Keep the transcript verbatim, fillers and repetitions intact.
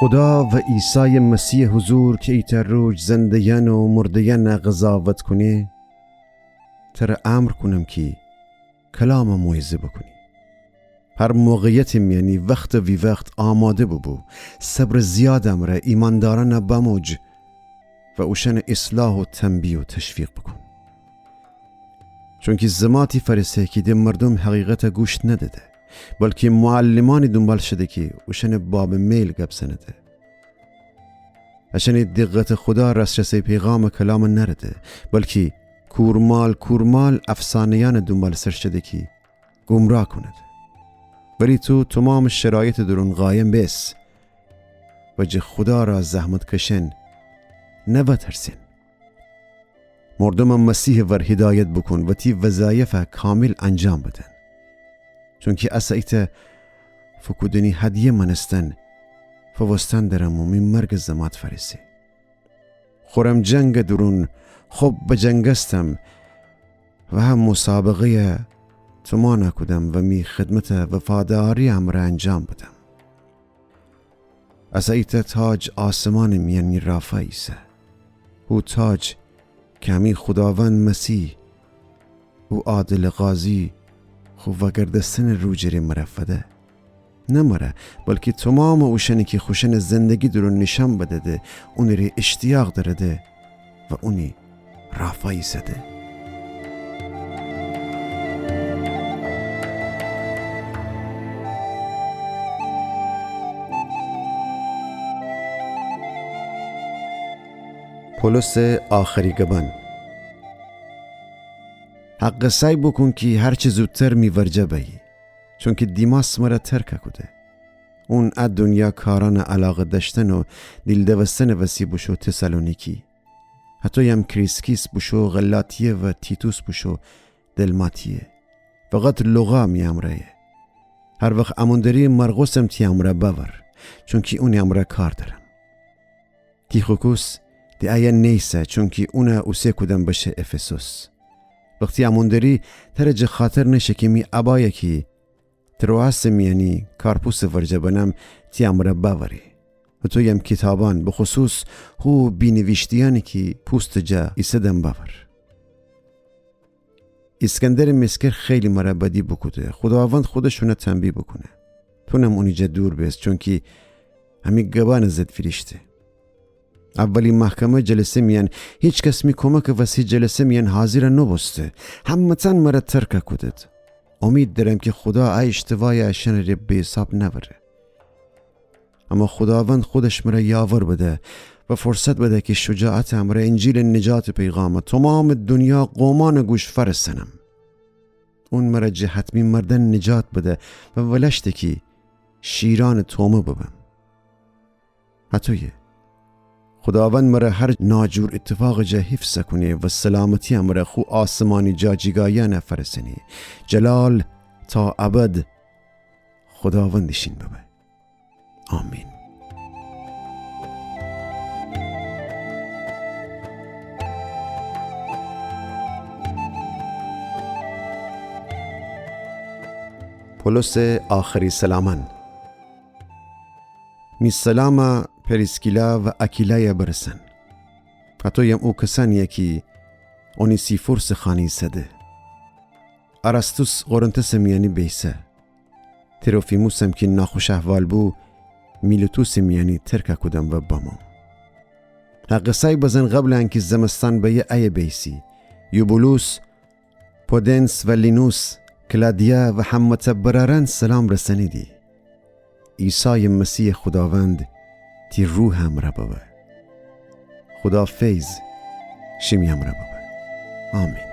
خودا و عیسایٚ مسیحٚ حضور کی ایتأ روج زنده‌یأن و مرده‌یأن قضاوت کونه، تره امر کونم کی کلامٚ موعظه بوکونی. هر موقعیتٚ میأنی وخت و ویوخت آماده بوبو، صبرٚ زیادٚ امرأ ایماندأرأن بموج و اوشأن اصلاح و تنبیه و تشویق بوکون. چونکی زماتی فأرسه کی د مردوم حقیقت گوش نده‌ده، بلکی معلمأنی دونبال شده کی اوشأنٚ بابٚ میل گب زنده. اشأنی دقتٚ خودا راس‌رسٚ پیغامٚ کلام نأرده، بلکی کورمال کورمال افسانه‌یأنٚ دونبال سر شده کی گمراه کونده. ولی تو تومامٚ شرایطٚ دورون قایم بیس و جٚه خودا را زحمت کشئن نوأترسئن. مردومٚ مسیحٚ ور هدایت بوکون و تی وظایف کامل انجام بدن. چونکی اسه ایتأ فوکودنی هدیه مأنستن فووستن درم و می مرگٚ زمات فأرسه. خورم جنگٚ دورون خوب بجنگستم و هم مسابقه‌یٚ تومانأ کودم و می خدمت وفاداری امرأ انجام بدم. اسه ایتأ تاج آسمانٚ میأنی رافا ایسه. هو تاج کی امی خوداوند مسیح، او عادلٚ قاضی، خو وأگردستنٚ روجٚ ره مره فده. نه مره، بلکی تومامٚ اوشأنی کی خوشأنٚ زندگی دورون نیشأن بدده، اونٚ ره اشتیاق دأرده و اونی رافا ایسده. پولسٚ آخری گبأن. هقه سعی بوکون کی هرچی زودتر می ورجه بأیی، چونکی دیماس مره ترکأ کوده. اون ا دونیا کارأنٚ علاقه دأشتن و دیل دوستنٚ وسی بوشو تسالونیکی. هطویم کریسکیس بوشو غلاطیه و تیتوس بوشو دلماطیه. فقط لوقا می امرأیه. هر وخت امون دری مرقسم تی امرأ بأور، چونکی اونی امرأ کار دأرم. تیخیکوس د ایه نیسه، چونکی اونأ اوسه کودم بشه افسوس. وختی امون دری، تره جٚه خاطر نشه کی می ابایه کی تروآسٚ میأنی کارپوسٚ ورجه بنم، تی امرأ بأوری. هطویم کیتابأن، بخصوص هو بینیویشته‌یأنی کی پوستٚ جا ایسدم بأور. ایسکندرٚ مسکر خیلی مره بدی بوکوده. خوداوند خودش اونأ تنبیه بوکونه. تونم اونی جا دور بیس، چونکی امی گبأنٚ ضد فیریشته. اولی محکمه جلسه میأن هیچ کس می کومکٚ وسی جلسه میأن حاضیرأ نوبوسته. همه‌تأن مره ترکأ کودید. امید دأرم کی خودا ا اشتباهی اشأنٚ ره به حساب نأوره. اما خوداوند خودش مره یاور بده و فرصت بده کی شجاعتٚ امرأ انجیلٚ نجاتٚ پیغامأ تومامٚ دونیا قومأنٚ گوش فأرسأنم. اون مره جٚه حتمی مردن نجات بده و ولش ده کی شیرأنٚ تومه ببم. هطویه. خوداوند مره هر ناجور ایتفاقٚ جا حفظأ کونه و سلامتی امرأ خو آسمانی جاجیگایأنأ فأرسأنه. جلال تا ابد خوداوندٚ شین ببه. آمین. پولسٚ آخری سلامأن. می سلامأ پریسکیلا و آکیلایأ برسن. هطویم او کسأنیی کی اونیسیفوروسٚ خانه ایسده. اراستوس قرنتسٚ میأنی بیسه. تروفیموسم کی ناخوش احوال بو، میلیتوسٚ میأنی ترکأ کودم و بموم. ا قصه‌ی بزن قبلٚ انکی زمستان بأیه ایه بیسی. یوبولوس، پودنس و لینوس، کلادیا و همه‌تأ برأرأن سلام رسأنیدی. عیسایٚ مسیحٚ خوداوند تی روحٚ امرأ ببه. خودا فیض شیمی امرأ ببه. آمین.